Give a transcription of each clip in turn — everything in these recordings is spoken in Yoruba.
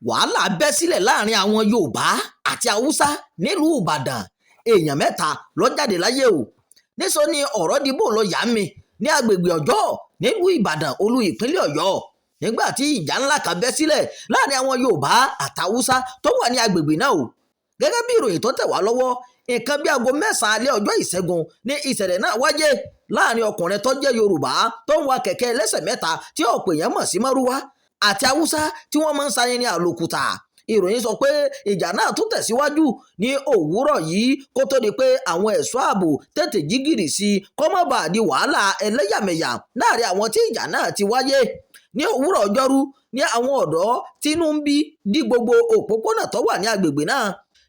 Wàhálà bẹ́ sílẹ̀ láàrin àwọn Yorùbá àti Haúsá nílùú Ìbàdàn. Èèyàn mẹ́ta ló jáde láyé o. Níṣó ni ọ̀rọ̀ dìbò lọ yá mi ní agbègbè Ọjọ́ nílùú Ìbàdàn, olú ìpínlẹ̀ Ọ̀yọ́, nígbà tí ìjà ńlá kan bẹ́ sílẹ̀ láàrin àwọn Yorùbá àtàwùsá tó wà ní agbègbè náà o. Gẹ́gẹ́ bí ìròyìn tó tẹ̀ wá lọ́wọ́, nǹkan bí aago 9 alẹ́ ọjọ́ Ìṣẹ́gun ní ìṣẹ̀lẹ̀ náà wáyé láàrin ọkùnrin tó jẹ́ Yorùbá tó ń wa kẹ̀kẹ́ ẹlẹ́sẹ̀ mẹ́ta tí ọ̀pọ̀ èèyàn mọ̀ sí márúwá àti Haúsá tí wọ́n máa ń sa irin àlòkùtà. Ìròyìn sọ pé ìjà náà tún tẹ̀síwájú ní òwúrọ̀ yìí kó tó di pé àwọn ẹ̀ṣọ́ ààbò tètè jí gìrì sí i kó má bàa di wàhálà ẹlẹ́yàmẹ̀yà láàrin àwọn tí ìjà náà ti wáyé. Ní òwúrọ̀ Ọjọ́rú ní àwọn ọ̀dọ́ tínú ń bí dí gbogbo òpópónà tó wà ní agbègbè náà,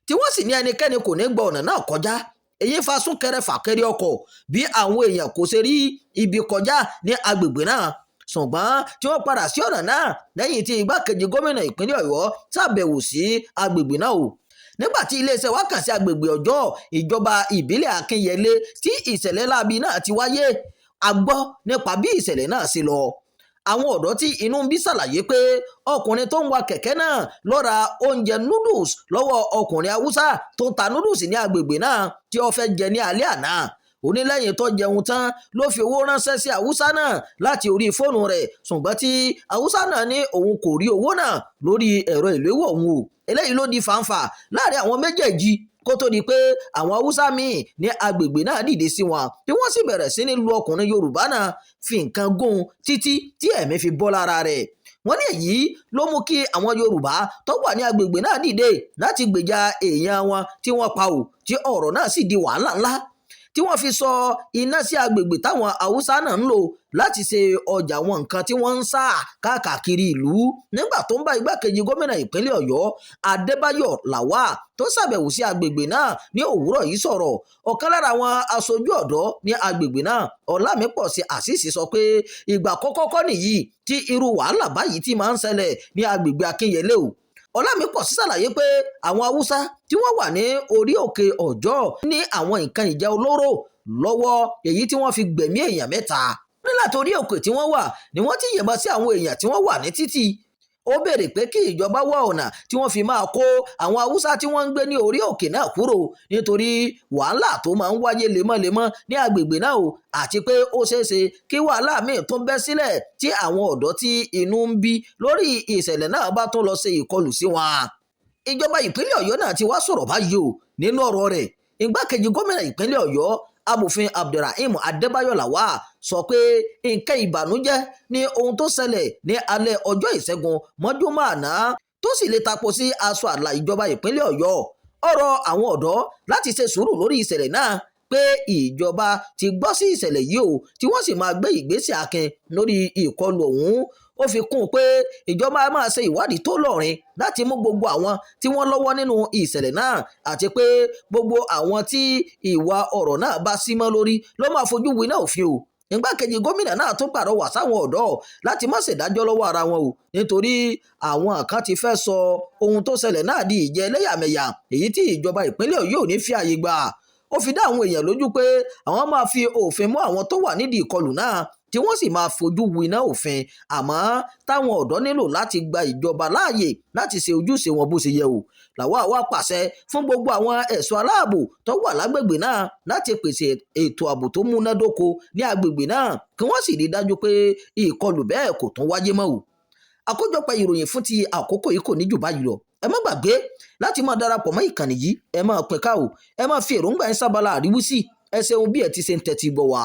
tí wọ́n sì ní ẹnikẹ́ni kò ní gba ọ̀nà náà kọjá. Èyí fa súnkẹrẹ fàkẹrẹ ọkọ̀ bí àwọn èèyàn kò ṣe rí ibi kọjá ní agbègbè náà, ṣùgbọ́n tí wọ́n padà sí ọ̀nà náà lẹ́yìn tí igbákejì gómìnà ìpínlẹ̀ Ọ̀yọ́ ṣàbẹ̀wò sí agbègbè náà o. Nígbà tí iléeṣẹ́ wa kàn sí agbègbè Ọjọ́, ìjọba ìbílẹ̀ Akínyẹlé tí ìṣẹ̀lẹ̀ láabi náà ti wáyé, a gbọ́ nípa bí ìṣẹ̀lẹ̀ náà ṣe lọ. Àwọn ọ̀dọ́ tí inú ń bí ṣàlàyé pé ọkùnrin tó ń wa kẹ̀kẹ́ náà lọ ra oúnjẹ noodles lọ́wọ́ ọkùnrin Haúsá tó ń ta noodles ní agbègbè náà tí ó fẹ́ jẹ ní alẹ́ àná. Ó ní lẹ́yìn tó jẹun tán ló fi owó ránṣẹ́ sí Haúsá náà láti orí fóònù rẹ̀, ṣùgbọ́n tí Haúsá náà ní òun kò rí owó náà lórí ẹ̀rọ ìléwọ́ òun o. Eléyìí ló di fàǹfà láàrin àwọn méjèèjì kó tó di pé àwọn Haúsá míì ní agbègbè náà dìde sí wọn, tí wọ́n sì bẹ̀rẹ̀ sí ní lu ọkùnrin Yorùbá náà, fi nǹkan gún títí tí ẹ̀mí fi bọ́ lára rẹ̀. Wọ́n ní èyí ló mú kí àwọn Yorùbá tó wà ní agbègbè náà dìde láti gbèjà èèyàn wọn tí wọ́n pa ò, tí ọ̀rọ̀ náà sì di wàhálà ńlá tí wọ́n fi sọ iná sí agbègbè táwọn Haúsá náà ń lò láti ṣe ọjà àwọn nǹkan tí wọ́n ń sá káàkiri ìlú. Nígbà tó ń bá igbákejì gómìnà ìpínlẹ̀ Ọ̀yọ́, Adébáyọ̀ Lawal, tó ṣàbẹ̀wò sí agbègbè náà ní òwúrọ̀ yìí sọ̀rọ̀, ọ̀kan lára àwọn aṣojú ọ̀dọ́ ní agbègbè náà, Ọlámípọ̀sí Àṣìṣì, sọ pé ìgbà àkọ́kọ́ kọ́ nìyí tí irú wàhálà báyìí ti máa ń ṣẹlẹ̀ ní agbègbè Akínyẹlé o. Ọlámípọ̀sí ṣàlàyé pé àwọn Haúsá tí wọ́n wà ní orí òkè Ọjọ́ ní àwọn nǹkan ìjà olóró lọ́wọ́, èyí tí wọ́n fi gbẹ̀mí èèyàn mẹ́ta. Ní láti orí òkè tí wọ́n wà ni wọ́n ti yìnbọn sí àwọn èèyàn tí wọ́n wà ní títì. Ó béèrè pé kí ìjọba wá ọ̀nà tí wọ́n fi máa kó àwọn Haúsá tí wọ́n ń gbé ní orí òkè náà kúrò, nítorí wàhálà tó máa ń wáyé lemọ́lemọ́ ní agbègbè náà o, àti pé ó ṣeéṣe kí wàhálà míì tún bẹ́ sílẹ̀ tí àwọn ọ̀dọ́ tí inú ń bí lórí ìṣẹ̀lẹ̀ náà bá tún lọ ṣe ìkọlù sí wọn. Ìjọba ìpínlẹ̀ Ọ̀yọ́ náà ti wá sọ̀rọ̀ báyìí o. Nínú ọ̀rọ̀ rẹ̀, igbákejì gómìnà ìpínlẹ̀ Ọ̀yọ́, Amòfin Abdulrahim Adébáyọ̀ Lawal, sọ pé nǹkan ìbànújẹ́ ni ohun tó ṣẹlẹ̀ ní alẹ́ ọjọ́ Ìṣẹ́gun mọ́júmọ́ àná, tó sì lè tapo sí aṣọ àlà ìjọba ìpínlẹ̀ Ọ̀yọ́. Ọ̀rọ̀ àwọn ọ̀dọ́ láti ṣe sùúrù lórí ìṣẹ̀lẹ̀ náà, pé ìjọba ti gbọ́ sí ìṣẹ̀lẹ̀ yìí o, tí wọ́n sì máa gbé ìgbésẹ̀ akin lórí ìkọlù ọ̀hún. Ó fi kún un pé ìjọba máa ṣe ìwádìí tó lọ́rin láti mú gbogbo àwọn tí wọ́n lọ́wọ́ nínú ìṣẹ̀lẹ̀ náà, àti pé gbogbo àwọn tí ìwà ọ̀rọ̀ náà bá sí mọ́ lórí ló máa fojú winá òfin o. Igbákejì gómìnà náà tún pàrọwà sáwọn ọ̀dọ́ láti má ṣèdájọ́ lọ́wọ́ ara wọn o, nítorí àwọn kan ti fẹ́ sọ ohun tó ṣẹlẹ̀ náà di ìjẹ́ ẹlẹ́yàmẹ̀yà, èyí tí ìjọba ìpínlẹ̀ Ọ̀yọ́ ò ní fi àyè gbà. Ó fi dá àwọn èèyàn lójú pé àwọn máa fi òfin mú àwọn tó wà nídìí ìkọlù náà, tí wọ́n sì máa fojú winá òfin, àmọ́ táwọn ọ̀dọ́ nílò láti gba ìjọba láàyè láti ṣe ojúṣe wọn bó ṣe yẹ o. Lawal wá pàṣẹ fún gbogbo àwọn ẹ̀ṣọ́ aláàbò tó wà lágbègbè náà láti pèsè ètò ààbò tó múnádóko ní agbègbè náà, kí wọ́n sì rí dájú pé ìkọlù bẹ́ẹ̀ kò tún wáyé mọ́ o. Àkójọpọ̀ ìròyìn fún ti àkókò yìí kò ní jù báyìí lọ. Ẹ má gbàgbé láti máa darapọ̀ mọ́ ìkànnì yìí, ẹ máa pín ká o, ẹ máa fi èròǹgbà yín sábàlá àríwísí. Ẹ ṣeun bí ẹ ti ṣe ń tẹ́tí gbọ́ wa.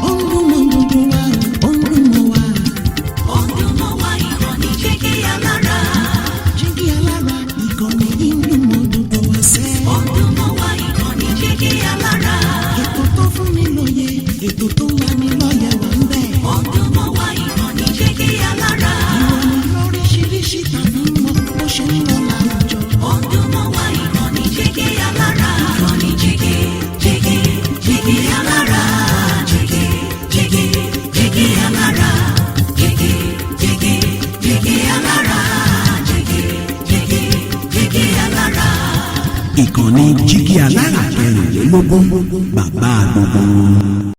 Ó ń dún mọ́ gbogbo wa, ó ń dún mọ́ wa. Ó ń dún mọ́ wa, ìkànnì Jígí Alára. Jígí Alára, ìkànnì yìí ń dún mọ́ gbogbo wa sẹ́. Ó ń dún mọ́ wa, ìkànnì Jígí Alára. Ètò tó fún ni lóye, ètò tó ń lani lọ́yẹ̀ wà ń bẹ̀. Ó ń dún mọ́ wa, ìkànnì Jígí Alára. Ìròyìn lóríṣiríṣi tàbí mọ́ bó ṣe ń lọ láwùjọ. Ó ń dún mọ́ wa, ìkànnì Jígí Alára. Ìkànnì Jígí, Jígí, Jígí Alára. Jígí, Jígí, Jígí Alára. Jígí, Jígí, Jígí Alára. Jígí, Jígí, Jígí Alára. Ìkànnì Jígí Alára 24, bàbá gbogbo wọn.